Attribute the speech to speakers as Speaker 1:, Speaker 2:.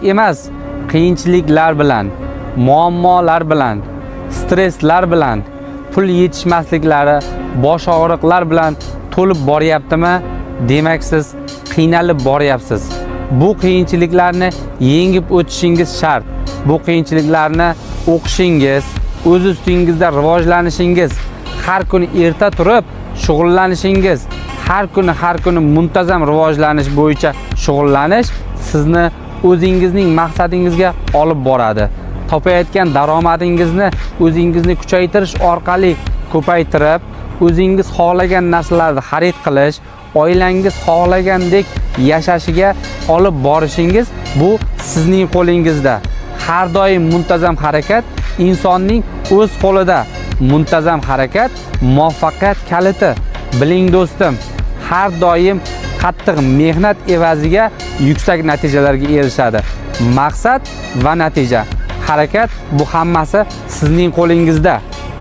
Speaker 1: Emas, qiyinchiliklar bilan, muammolar bilan, stresslar bilan, pul yetishmasliklari, bosh og'riqlar bilan to'lib boryaptimi? Demak, siz qiynalib boryapsiz. Bu qiyinchiliklarni yengib o'tishingiz shart. Bu qiyinchiliklarni o'qishingiz, o'z ustingizda rivojlanishingiz, har kuni erta turib shug'ullanishingiz, har kuni muntazam rivojlanish bo'yicha shug'ullanish sizni o'zingizning maqsadingizga olib boradi. Topayotgan daromadingizni o'zingizni kuchaytirish orqali ko'paytirib, o'zingiz xohlagan narsalarni xarid qilish, oilangiz xohlagandek yashashiga olib borishingiz, bu sizning qo'lingizda. Har doim muntazam harakat insonning o'z qo'lida. Muntazam harakat muvaffaqiyat kaliti. Biling, do'stim, har doim qattiq mehnat evaziga yuksak natijalarga erishadi. Maqsad va natija, harakat, bu hammasi sizning qo'lingizda.